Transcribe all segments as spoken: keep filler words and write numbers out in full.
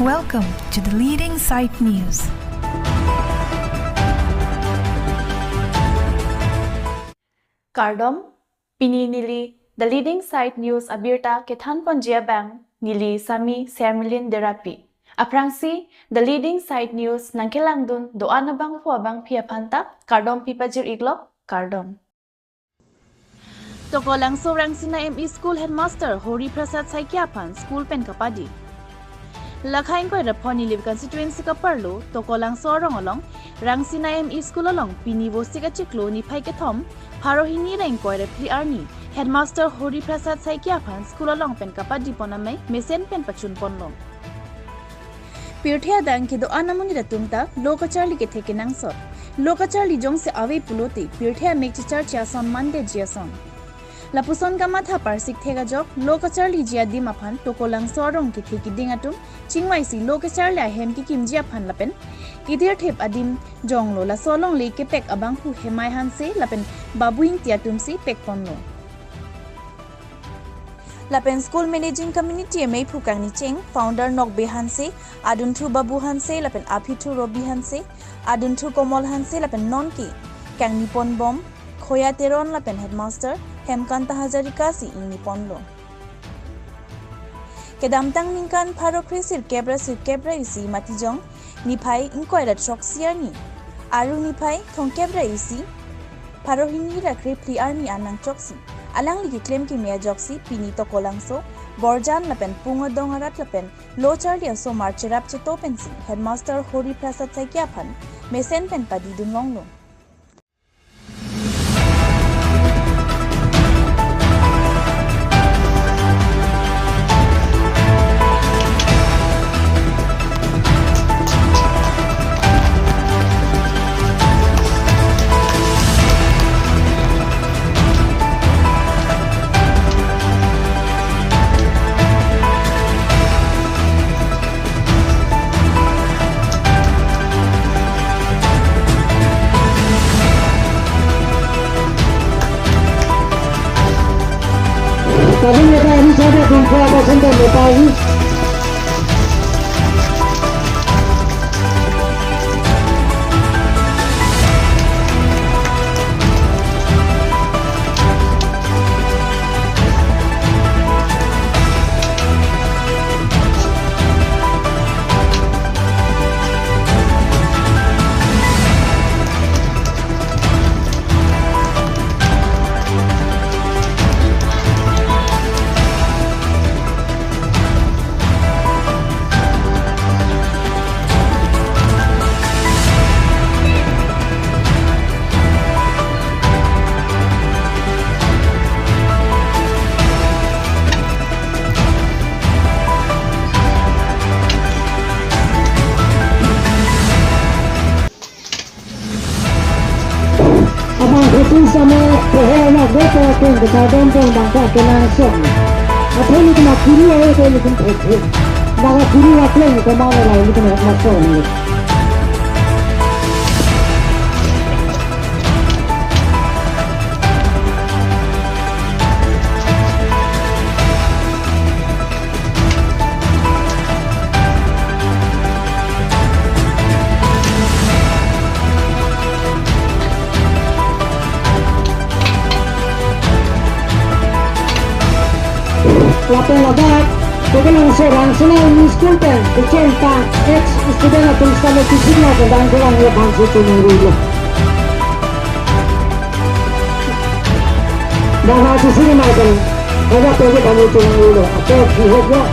Welcome to the Leading Site News. Kardom, pini neli The Leading Site News abirta kethanponji abang neli Sami Sermilin Derapi. Aphrangsi The Leading Site News nangkelangdun do-an abangphu abangphi aphanta kardom pipajir-iklo, kardom. Tokolangso Rangsina M E School Headmaster Hori Prasad Saikia aphan school pen kapadi. Lakha ingkoi ra phongo nilip constituency kaparlo Tokolangso arong along Rangsina M E School along pini Vosik achiklo niphai kethom pharo hini ra ingkoi ra phli arni Headmaster Hori Prasad Saikia aphan school along pen kapadipon amei mesen pen pachunponlo. Pirthe adang kedo-an amonit atum ta lo kacharli kethe kenangsot. Lo kacharli jongsi ave pulote pirthe amek checharche ason mandetji ason. Lapuson kamatha parsik thek ajok lo kacharliji adim aphan Tokolangso arong kethe keding atum chingvaisi lo kacharli ahem kekimji aphan lapen kedirthip adim jonglo. Laso alongle kepek abangphu Hemai Hanse lapen Babu Ingti atumsi pekponlo. Lapen School Managing Committee ameiphu kangni cheng, founder Nokbe Hanse, adunthu Babu Hanse lapen aphithu Robi Hanse, adunthu Komol Hanse lapen nonke kangniponbom Khoya Teron lapen Headmaster Hemkanta Hazarika si ingniponlo. Kedamtang ningkan pharo kre sirkep ra sirkep ra isi Matijong niphai ingkoi ra throksi arni, Aru niphai thomkep ra isi pharo hini ra kre phli arni an nangchoksi alangli keklem keme ajoksi pini Tokolangso, Borjan lapen Pung adong arat lapen lo charli asomar cherap cheto pensi Headmaster Hori Prasad Saikia aphan mesen pen padidun longlo. Kami minta ini saja kumpul apa sendal lepas. Abang khusus sama pehe na goto ken ke sadon tong bangsa kenangsot. Athai ni kena kiri ayo ke ni ken phe phe. Naga kiri wakleng ke mana lai ni kena masuk ni. Lapen ladak, Tokolangso Rangsina M E School pen, kecheng ta ex student atum sitame kisik na kedang kedang ya bangsi tunung dulu. Bang bangsi sini na pen, kaya pwede bangsi tunung dulu. Oke, sihok ya.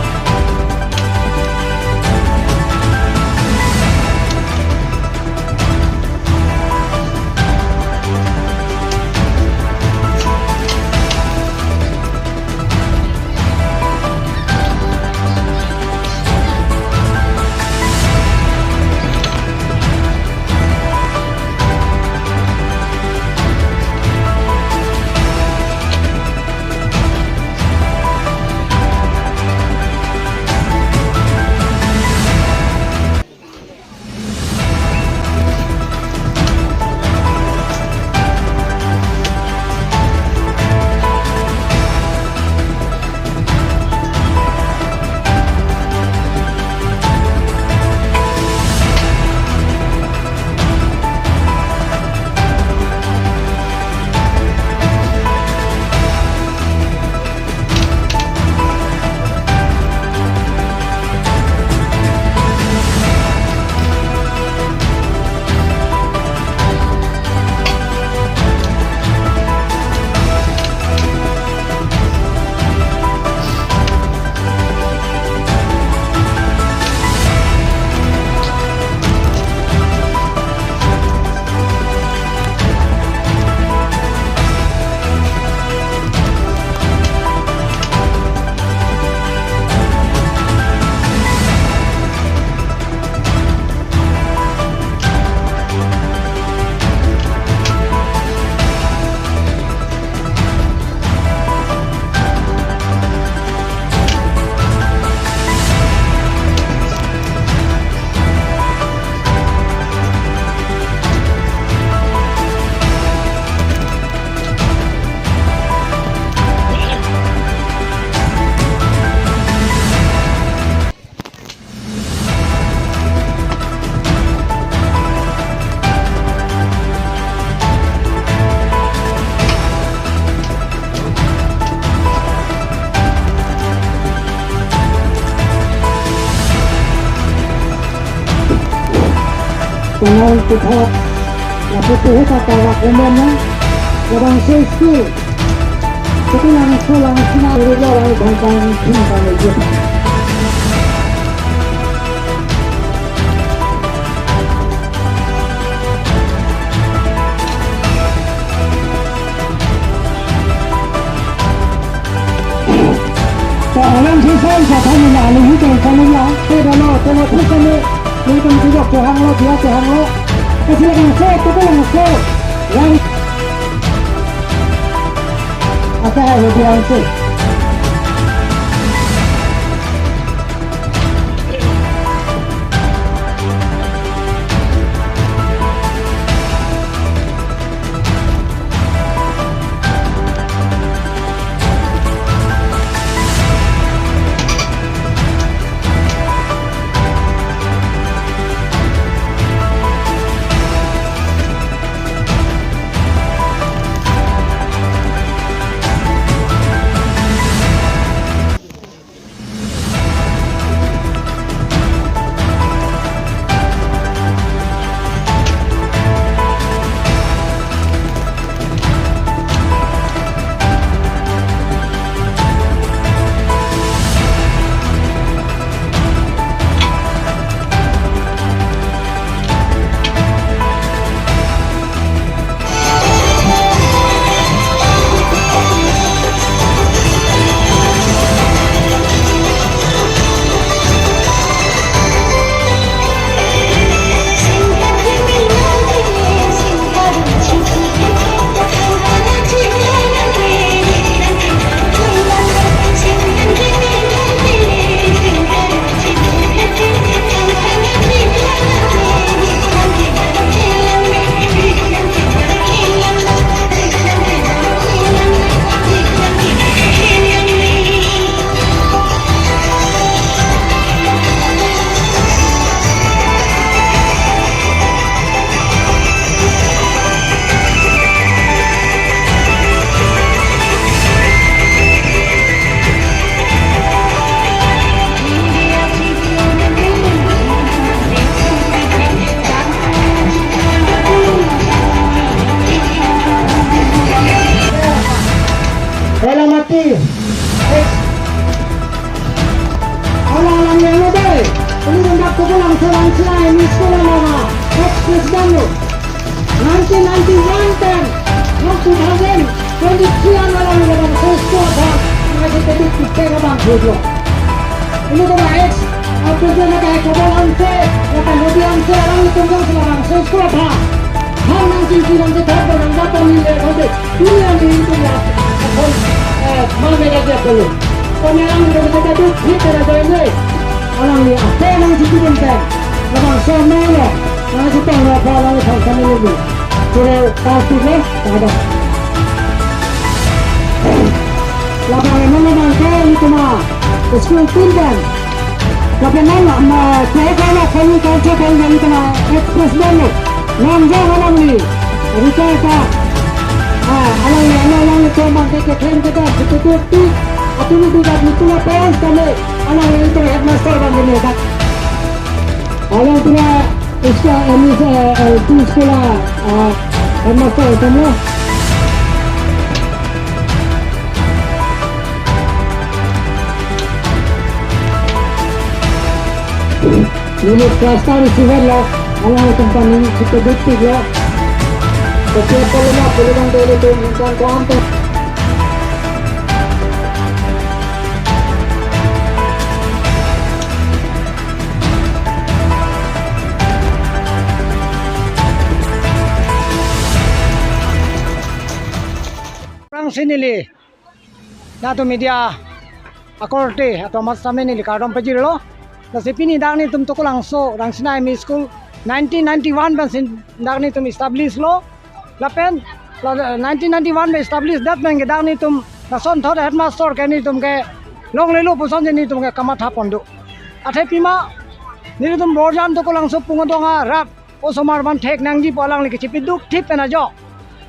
Puthot, lapu puhu kata wa kemen na, labangso school, Tukulangso Langsinai Rilo Rai Bhangkang Thing Kang Ejit. Alam sesai sa kami na alu hitung kami na, te dalo, te lo, te kami, ni tum tujok te hanglo, dia te hanglo, kasi lang so, Tukulangso, yang, ata hai, dia so. Ela mati. Ex. Ala alang yang ada. Ini rendak Tukulangso Langsinai M E School along a. Ex president lo. Nineteen ninety-one pen, long two thousand twenty-three an alang labangso school aphan, nangsi tebit kipek abang bhut lo. Ini koma ex, ah, president na kai kobol anse, na kai lobby anse, alanglitum jongsi labangso school aphan. Han nangchingki nangkethap nangdap ani le kode, ini ani itu ya, aphan, eh, mal mega dia kolo. Kami alanglitum kita tu, kita ada ini. Alangli ape nangchingki pen. Labangso amei lo, nangchetong lo apot alangli thang kami lagi. Sudah pasti lo, ada. Labang emang labang ke ini cuma school team kan. Tapi mana ma, saya kalau kami culture kan yang cuma express dulu. Nang jangan alangli. Rita ka. Ah, alangli, alangli, alangli, cuma ke ke keren ke dah, betul betul. Atu ni tidak betul apa yang kami, alangli itu headmaster bang ini kan. Alang pura iska, eh, ini, eh, eh, itu sekolah, eh, headmaster itu lo. Ini cluster receiver lo, alang company kita detik lo. Setiap kalau nak, kalau bang dari tu, minta kau antar. Orang sini li, natu media akorte atum amat same neli kardom pajirlo. Lasi pini dak nelitum Tukulangso Langsinai M E School nineteen ninety-one pensi dak nelitum establish lo. Lapen la, nineteen ninety-one pen establish that pen ke dak nelitum lason thot headmaster ke nelitum ke longlelo puson si nelitum ke kamatha pon do. Athe pima nelitum Borjan Tukulangso Pungdong arat osomar van thek nangji pu alangli kachipiduk thip pen ajok.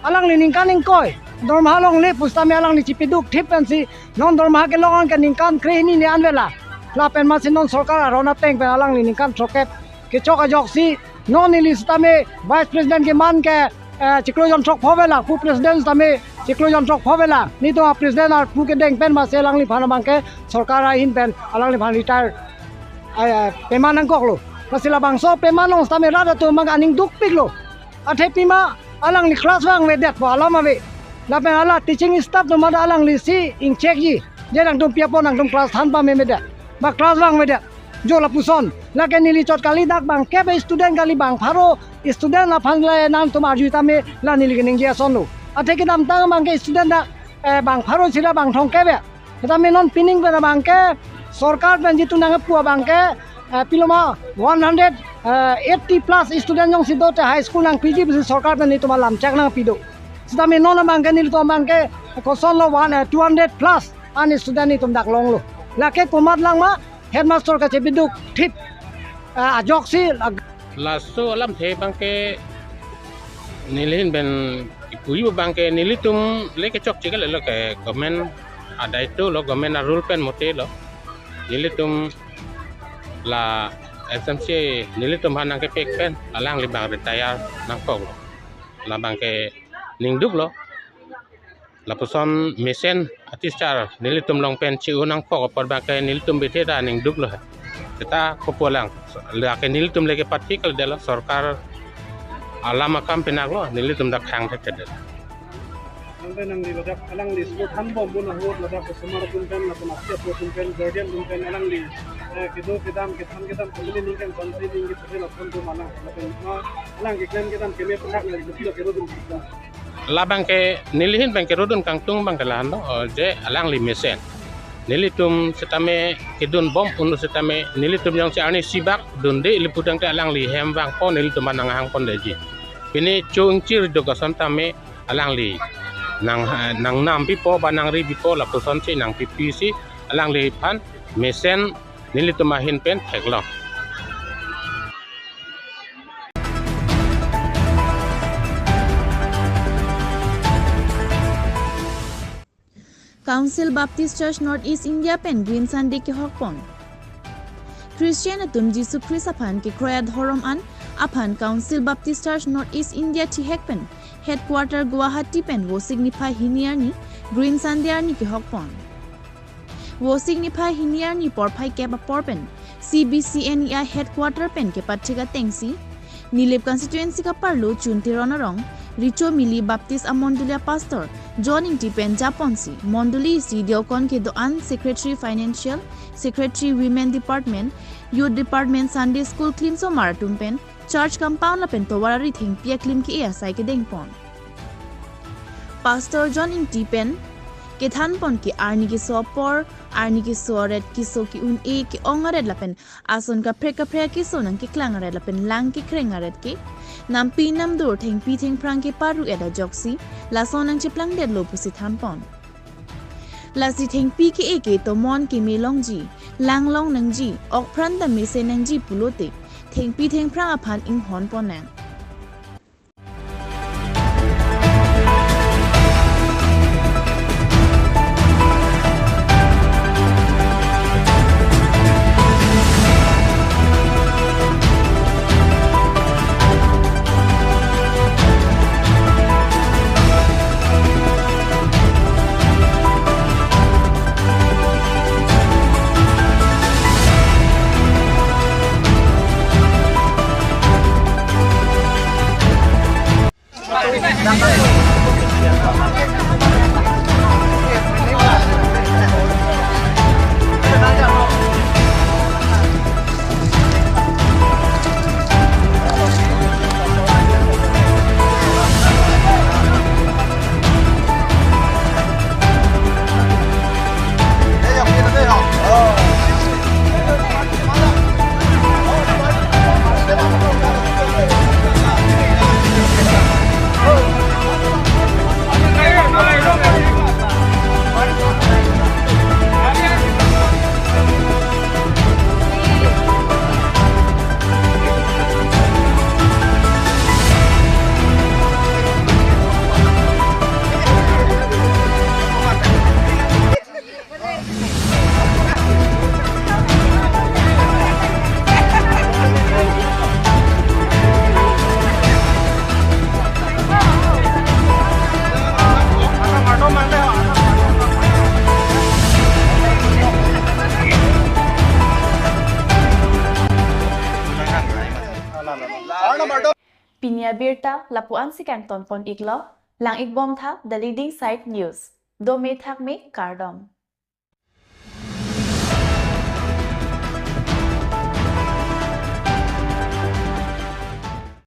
Alangli ningkan ingkoi dormaha longle pusitame alangli chipiduk thip pensi non dormaha kelong an ke ningkan krehini ni anvela. Lapen masi non sorkar aron ateng pen alangli ningkan throkkep kechok ajoksi Non neli sitame Vice President keman ke, eh, chiklo jon throksi pho vela, pu President sitame chiklo jon throksi pho vela. Nelitum a-President arpu kedeng pen masi alangliphan abangke sorkar ahin pen alangliphan retire, eh, pema nangkoklo. Lasi labangso pema along sitame rat atum abang aning dukpiklo. Athe pima alangli class vangvedet pu alam ave. Lapen hala teaching staff atum ta alangli si ingchekji. Je nangtum pi apot nangtum class than pamemedet, ba class vangvedet, jo lapuson. Lake neli chot kali, dak abangke ba student kali, bang pharo student aphan le nangtum arju tame, la neli keningje asonlo. Athe kedamtang abangke student dak, eh, bang pharo sira bang thomkep ave. Tame non pining pen abangke sorkar pen jitu nangpu abangke, eh, piloma one hundred eighty plus student jongsi do te high school nangpiji pusi sorkar pen nelitum alam chak nangpido. Sitame non abangke nelitum abangke kosonlo one, eh, two hundred plus an student nelitum dak longlo. Lake komat lang ma headmaster kachebiduk thip, eh, ajoksi ag- Laso alamthe abangke neli ahin pen kipuji abangke nelitum le kechokche ke lelo ke government adai tu lo, government a-rule pen mote lo. Nelitum la S M C nelitum aphan nangkepek pen alangli abang retire nangkoklo. Labangke ningduklo. Lapuson mesen a-teacher nelitum along pen che-un nangkok apot abangke nelitum bithe ta ningduklo. Seta kopulang, lake nelitum le kepathi kaldetlo, sorkar alam akam pinaklo, nelitum dak khang thekthedetlo. Nangli ladak alangli school thanbom pon ahut ladak customer atum pen, lapen asia atum pen, guardian atum pen, alangli, eh, kedo kedam, kethan kedam, kemene ningkan sansi ningkan sese lason atum alang, lapen ma alang keklem kedam keme pekak nangli kedo kedam. Labangke neli ahin pen kerodun kangtung abangke lahenlo, oh, je alangli mesen. Nelitum sitame kedunbom unlo sitame nelitum jongsi arni sibak dunde ili putangte alangli hem vangpo, nelitum aphan nanghang pondetji. Pini cho ingchir duk ason tame alangli nang, nangnam pipo ba nangri pipo, lapusonsi nangpipi si alangliphan mesen nelitum ahin pen theklong. Council Baptist Church North East India pen Green Sunday kehokpon. Christian atum Jisu Christ aphan kekroi adhorom an aphan Council Baptist Church North East India thihek pen headquarter Guwahati pen Vosik niphai hini arni Green Sunday arni kehokpon. Vosik niphai hini arni porphai kep apor pen C B C N E I headquarter pen kepathik atengsi Nilip constituency kaparlo Chun Teron arong Richo Mili Baptist amondoli apastor John Ingti pen japonsi mondoli isi diokon kedo-an, secretary financial, secretary women department, youth department, Sunday school, klinsomar atum pen church compound lapen tovar ari thengpi aklim ke-e asai kedengpon. Pastor John Ingti pen kethanpon ke arni keso apor, arni keso aret keso ke-un-e ke-ong aret lapen ason kaprek kaprek akeso nangkeklang aret lapen lang kekreng aret ke nampi namdur thengpi thengphrang keparu-et ajoksi lason nangcheplangdetlo pusi thanpon. Lasi thengpi ke-e ke tomon keme longji, lang long nangji, okpran ta mesen nangji pulote thengpi thengphrang aphan inghonpon nang. Pini abirta lapu-an si kangton pon iklo, lang-ik bom tha The Leading Side News. Dome thakme, kardom.